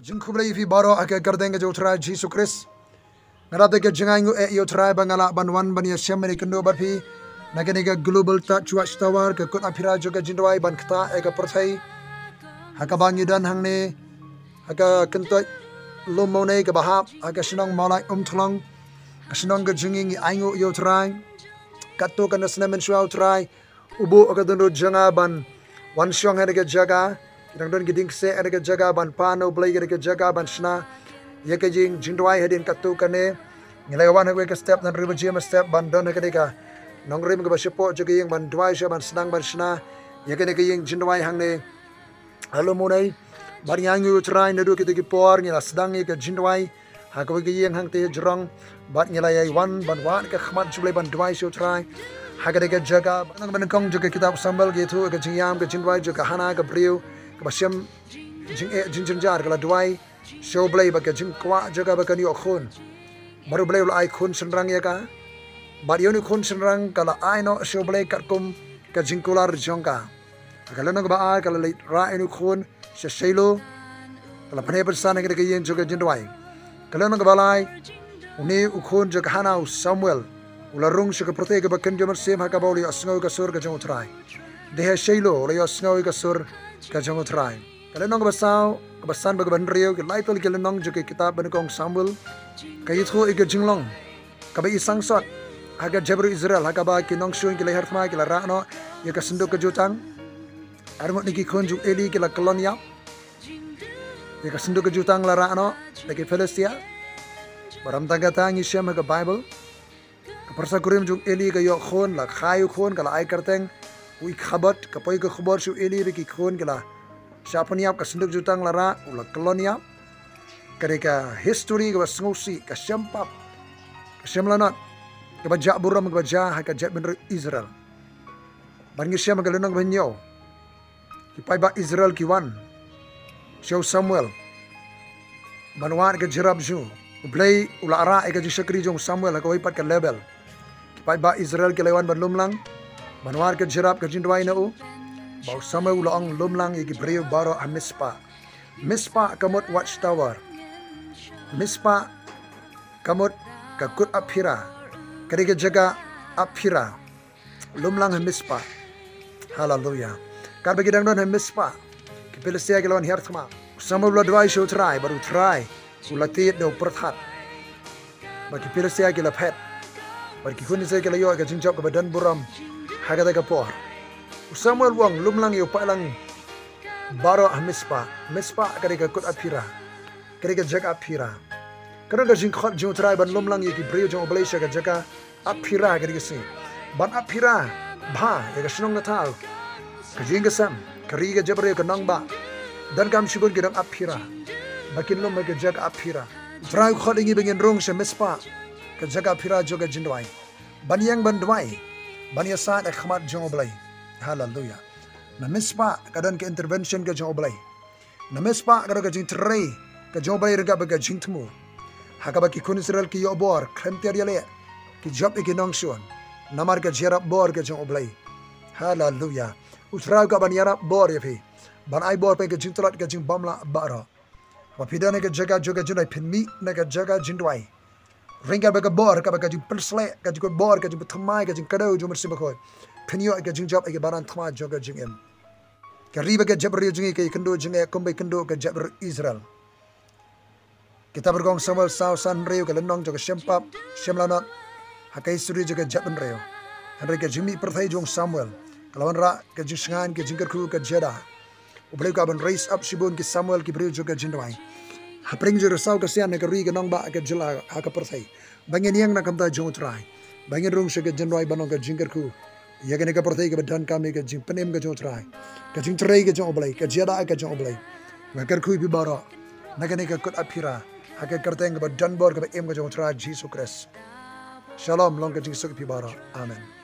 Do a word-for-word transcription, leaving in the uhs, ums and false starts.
Jingkhublei ïa phi baroh ha ka kyrteng ka jong U Trai Jisu Khrist. Nga da te ka jingai nguh eh ïa U Trai ba nga lah ban wan ban ïashem ban ïakynduh bad phi na kane ka Global Touch Watchtower, ka kut aphira jong ka jingduwai ban ktah ïa ka pyrthei. Ha kaba ngi don hangne ha ka kyntoit lum Mawlai kaba hap ha ka shnong Mawlai Umthlong, ka shnong ka jong ngi. Ngi ai nguh ïa U Trai. Katto katne snem mynshuwa U Trai u buh ka dohnud jong nga ban wan shong ha kane ka jaka. Ki dang don ki dieng kseh ha kane ka jaka ban pan na U Blei ha kane ka jaka ban shna ïa ka ïing jingduwai hadien katto katne. Ngi la wan ha kawei ka step, hynriew baje mynstep ban don ha kane ka nongrim kaba shapoh jong ka ïing ban duwai sha, ban sdang ban shna ïa kane ka ïing jingduwai hangne ha lum Mawlai. Bad ngi ai nguh ïa U Trai naduh kita ki por ngi la sdang ïa ka jingduwai ha kawei ka ïing hangtei ha jrong. Bad ngi la ïai wan ban wad ka khmat jong U Blei ban duwai sha U Trai ha kane ka jaka. Bad na ka banyngkong jong ka kitab Samuel ka ïathuh ka jingïam ka jingduwai jong ka Hana, ka briew kaba shem jingeh jingjynjar, ka la duwai sha U Blei bad ka jingkwah jong ka ba kan ïoh khun. Bad U Blei u la ai khun shynrang ïa ka. Bad ïa une u khun shynrang ka la ai noh sha U Blei katkum ka jingkular jong ka. Ha ka lynnong kaba ar ka la leit rah ïa une u khun sha Shiloh. Ka la pynheh pynsan ha kane ka ïing jong ka jingduwai. Ka lynnong kaba lai, une u khun jong ka Hana, u Samuel, u la rung sha ka pyrthei kaba kynjoh mynsiem ha kaba u la ïohsngew ïa ka sur ka jong U Trai. Dei ha Shiloh u la ïohsngew ïa ka sur ka jong U Trai. Ka lynnong kaba saw, kaba san bad kaba hynriew, ki lai tylli ki lynnong jong ka kitab banyngkong Samuel, ka ïathuh ïa ka jinglong kaba i sangsot ha ka jaitbynriew Israel ha kaba ki nongshun ki la hiar thma, ki la rah noh ïa ka synduk ka jutang. Arngut na ki khun jong u Eli ki la kyllon ïap. Ïa ka synduk ka jutang la rah noh da ki Philistia. Bad ym tang kata, ngi shem ha ka Baibl, ka pyrsa kurim jong u Eli ka ïoh khun, la kha ïa u khun, ka la ai kyrteng u Ikhabod. Ka poi ka khubor sha u Eli ba ki khun ki la shah pynïap, ka synduk jutang la rah, u la kyllon ïap. Ka dei ka histori kaba sngewsih, ka shem pap, ka shem lanot kaba jah burom kaba jia ha ka jaitbynriew Israel. Bad ngi shem ha ka lynnong kaba hynñiew, ki paidbah Israel ki wan sha u Samuel ban wad ka jingïarap jong u. U Blei u la rah ïa ka jingshakri jong u Samuel ha kawei pat ka level. Ki paidbah Israel ki la wan ban lum lang ban wad ka jingïarap ka jingduwai na u. Bad u Samuel u la ong, lum lang ïa ki briew baroh ha Mizpah. Mizpah ka mut watchtower. Mizpah ka mut ka kut aphira. Ka dei ka jaka aphira. Lum lang ha Mizpah. Haleluya. Katba ki dang don ha Mizpah, ki Philistia ki la wan hiar thma. U Samuel u la duwai sha U Trai, bad U Trai u la tied da u pyrthat. Bad ki Philistia ki la phet. Bad ki khun Israel ki la ïoh ïa ka jingjop kaba don burom ha kata ka por. U Samuel u ong, lum lang ïa u paidlang baroh ha Mizpah. Mizpah ka dei ka kut aphira. Ka dei ka jaka aphira. Ka don ka jingkhot jong U Trai ban lum lang ïa ki briew jong U Blei sha ka jaka aphira, ka dei ka sngi ban aphira bha ïa ka shnong ka thaw, ka jingïaseng, ka ri ka jaitbynriew, ka nongbah. Donkam shibun ki dang aphira ba kin lum ha ka jaka aphira. U Trai u khot ïa ngi ba ngin rung sha Mizpah, ka jaka aphira jong ka jingduwai, ban ïeng ban duwai, ban ïasaid ha khmat jong U Blei. Haleluya. Na Mizpah ka don ka intervention ka jong U Blei. Na Mizpah ka don ka jingtrei ka jong U Blei ryngkat bad ka jingthmu, ha kaba ki khun Israel ki ïoh bor khlem tiar ïaleh, ki jop ïa ki nongshun namar ka jingïarap bor ka jong U Blei. Haleluya. U Trai u kwah ban ïarap bor ïa phi, ban ai bor phi ka jingtlot, ka jingbymlah baroh. Haba phi don ha ka jaka jong ka jingduwai, phin mih na ka jaka jingduwai ryngkat bad ka bor, kaba ka jingpynsleh, ka jingkut bor, ka jingpynthymmai, ka jingkdew jong u Mynsiem Bakhuid, phin ïoh ïa ka jingjop, ïa ka banan thma jong ka jingim. Ka ri bad ka jaitbynriew jong ngi ka ïakynduh jingeh kumba ïakynduh ka jaitbynriew Israel. Kitab Nyngkong Samuel saw, san hynriew, ka lynnong jong ka shem pap shem lanot ha ka histori jong ka jaitbynriew. Hynrei ka jingmih pyrthei jong u Samuel ka la wanrah ka jingshngaiñ, ka jingkyrkhu, ka jia da. U Blei u kwah ban raise up shibun ki Samuel, ki briew jong ka jingduwai, hapdeng jong ka saw ka sian, ha ka ri, ka nongbah, ka jylla, ha ka pyrthei, ba ngin ïeng na ka bynta jong U Trai, ba ngin rung sha ka jingduwai ban long ka jingkyrkhu ïa kane ka pyrthei kaba donkam ïa ka jingpynim ka jong U Trai, ka jingtrei ka jong U Blei, ka jia da ka jong U Blei. Nga kyrkhu ïa phi baroh na kane ka kut aphira, ha ka kyrteng kaba don bor kaba im ka jong U Trai Jisu Khrist. Shalom, long ka jingsuk ïa phi baroh. Amen.